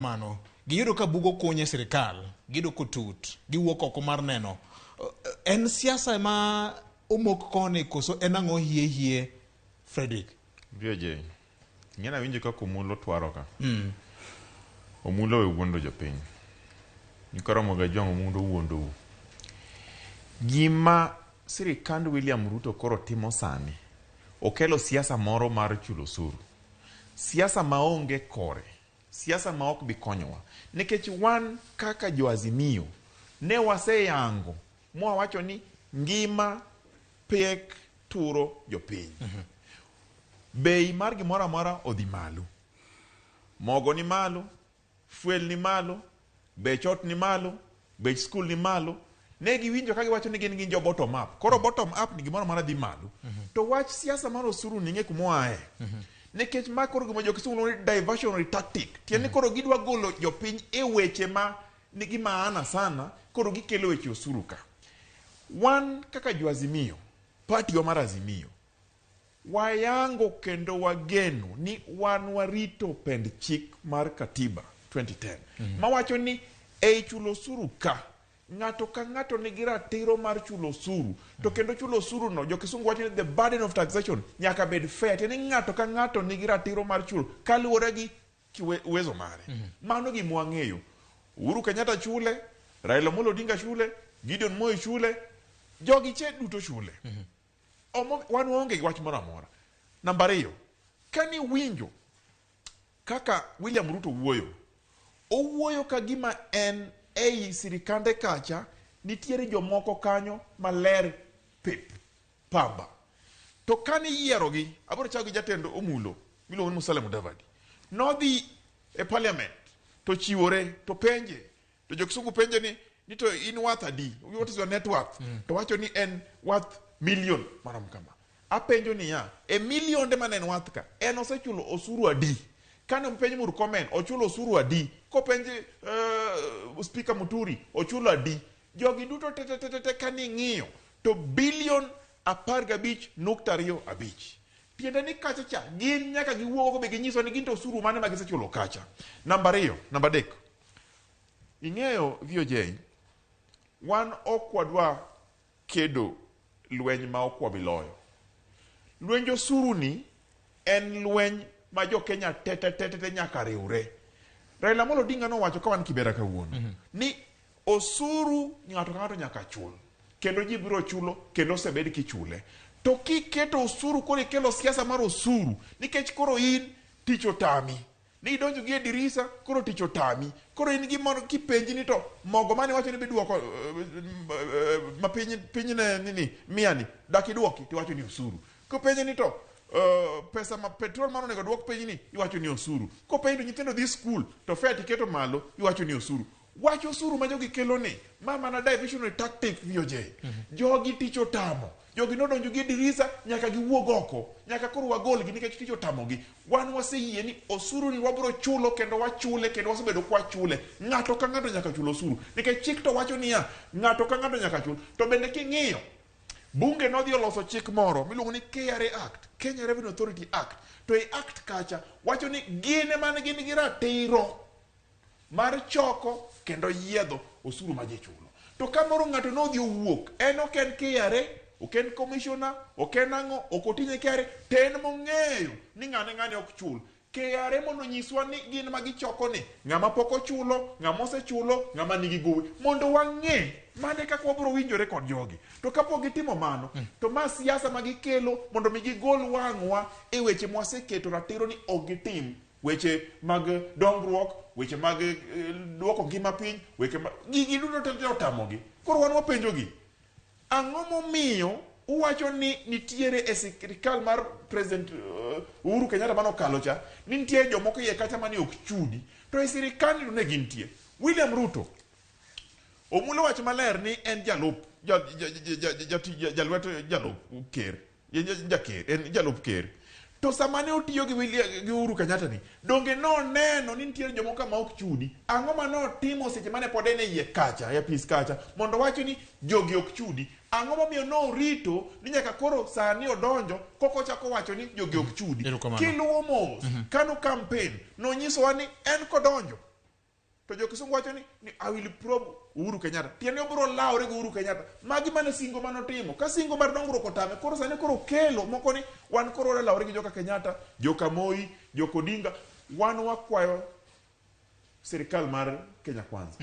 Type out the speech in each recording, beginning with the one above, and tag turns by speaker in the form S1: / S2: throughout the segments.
S1: Mano, giyudo ka bugo kuny e sirkal, giyudo kotut, giwuok oko mar neno. En siasa ema omok koni koso en ang'o hie hie, Frederick?
S2: VJ, ing'e nawinjo kaka Omulo twaro ka. Omulo we wuondo jopiny. Nyikwa Ramogi Ajwang' Omulo wuondou. Gima sirikand William Ruto koro timo sani, okelo siasa moro mar chulo osuru. Siasa maonge kore. Siasa ma ok bi konyowa. Nikech wan kaka jo Azimio ne waseyango mwawacho ni ngima pek turo jopiny. Bei mar gimoro amora odhi malo. Mogo ni malo, fuel ni malo, bech ot ni malo, bech skul ni malo. Ne giwinjo ka giwacho ni gin gin jo bottom up. Koro bottom up ni gimoro amora dhi malo. To wach siasa mar osuru ni ing'e kuma oaye. Nikech ma koro gima jo Kisungu luongo ni diversionary tactic. Tiende ni koro gidwa golo jopiny e weche ma nigi maana sana, koro gikelo weche osuru ka. Wan kaka jo Azimio, party wa mar Azimio, Wayango kendo wageno ni wan warito pend chik mar katiba 2010 mawacho ni ei chulo osuru ka, ng'ato ka ng'ato nigi ratiro mar chulo osuru to kendo chulo osuru no jo kisungu wacho ni the burden of taxation nyaka bed fair, tiende ni ng'ato ka ng'ato nigi ratiro mar chulo kaluwore gi uwezo mare. Mano gima wang'eyo. Uhuru Kenyatta chule, Raila Amolo Odinga chule, Gideon Moi chule, jogi che duto chule. Omo, wan waonge gi wach moro amora. Namba ariyo, kane iwinjo kaka William Ruto wuoyo, owuoyo ka gima en ei sirikande kacha nitiere jomoko kanyo maler pep pamba. To kane iyierogi, abiro chako gi jatend Omulo miluongo ni Musalia Mudavadi. Nodhi e parliament to chiwore to penje To jo Kisungu penje ni, ni to in worth adi? What is your net worth? To wacho ni en worth million marom kama. Apenjo niya, e millionde mane en worth ka, en osechulo osuru adi? Kane openj Murkomen, ochulo osuru adi? Kopenj Speaker Muturi, ochulo adi? Jogi duto te te te te te kane ing'iyo, to billion 15.25. Tiende ni kacha cha, gin nyaka giwuog oko be ginyiswa ni gin to osuru mane ma gisechulo kacha. Namba ariyo, namba adek. Ing'eyo VOJ, wan ok wadwa kedo lweny ma ok wabi loyo. Lwenj osuru ni en lweny ma jo Kenya te te te te nyaka riwre. Raila Amolo Odinga nowacho ka wan Kibera kawuono ni osuru ng'ato ka ng'ato nyaka chul kendo ji biro chulo kendo osebed kichule. To kiketo osuru koro ikelo siasa mar osuru nikech koro in tich otami. Ni idonjo gi e dirisa, koro tich otami. Koro in gi moro kipenji ni to mogo mane iwacho ni biduoko ma piny piny ne nini mia ni dak iduoki to iwacho ni osuru. Kopenji ni to pesa ma petrol mane onego duok piny ni iwacho ni osuru. Kopenji to nyithindo dhi skul to fare tiketo malo iwacho ni osuru. Wach osuru ma jogi kelo ni, ma mana diversionary tactic VOJ. Jogi tich otamo. Jogi nodonjo gi e dirisa nyaka giwuog oko. Nyaka koro wagolgi nikech tich otamogi. Wan waseyie ni osuru ni wabiro chulo kendo wachule kendo wasebedo kwachule. Ng'ato ka ng'ato nyaka chul osuru. Nikech chik to wacho niya, ng'ato ka ng'ato nyaka chul. To bende king'iyo, bunge nodhi oloso chik moro miluongo ni KRA Act, Kenya Revenue Authority Act. To e Act kacha wacho ni gin ema ne gin gi ratiro mar choko kendo yiedho osuru ma ji chulo. To ka moro ng'ato nodhi owuok, en ok en KRA, ok en commissioner, ok en ang'o, ok otinye KRA, to en mong'eyo ni ng'ane ng'ane ok chul. KRA mondo onyiswa ni gin ma gichoko ni, ng'ama pok ochulo, ng'ama osechulo, ng'ama nigi gowi, mondo wang'e mane kaka wabiro winjore kod jogi. To kapok gitimo mano, to ma siasa ma gikelo mondo mi gigol wang'wa e weche mwaseketo ratiro ni ok gitim. Weche mag dongruok, weche mag duoko ngima piny, weche mag gigi duto te te otamogi. Koro wan wapenjogi, ang'o momiyo uwacho ni nitiere e sirikal mar President Uhuru Kenyatta mane okalo cha, ni nitie jomoko iye kacha mane ok chudi, to e sirikandni to ne gintie. William Ruto omulo wach maler ni en jalup jalwet jalup ker. Jaker, en jalup ker. To sama ne otiyo gi William, gi Uhuru Kenyatta ni, donge noneno ni nitiere jomoko ma ok chudi? Ang'o ma notimo seche mane pod en e iye kacha, e apis kacha, mondo owacho ni jogi ok chudi? Ang'o momiyo norito ni nyaka koro sani odonjo koka ochako wacho ni jogi ok chudi?
S1: Erokamano.
S2: Kiluwo mos, kano campaign, nonyisowa ni en kodonjo. To jo Kisungu wacho ni, ni I will probe Uhuru Kenyatta. Tiende obiro lawre gi Uhuru Kenyatta. Magi mane singo mane otimo. Ka singo mar dongruok otame, koro sani koro kelo moko ni wan koro wadwa lawre gi joka Kenyatta, joka Moi, joka Odinga. Wan wakwayo sirikal mar Kenya Kwanza.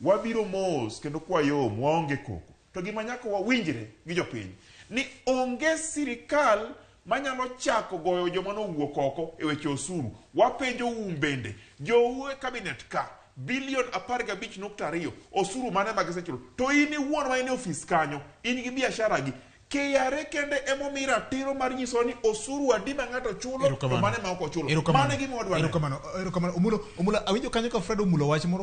S2: Wabiro mos kendo kwayom, waonge koko. To gima nyaka wawinjre gi jopiny ni onge sirikal manyalo chako goyo joma nowuok oko e weche osuru. Wapenjo un bende, jou e cabinet ka, bilion 15.2 osuru mane ma gisechulo? To in iwuon ma in e ofis kanyo, in gi biashara gi, KRA kende emomi ratiro mar nyisowa ni osuru adi ma ng'ato chulo to mane ma ok ochulo. Mano e gima wadwa neno.
S1: Erokamano. Erokamano. Omulo, Omulo, awinjo kanyo ka Fred omulo wach moro.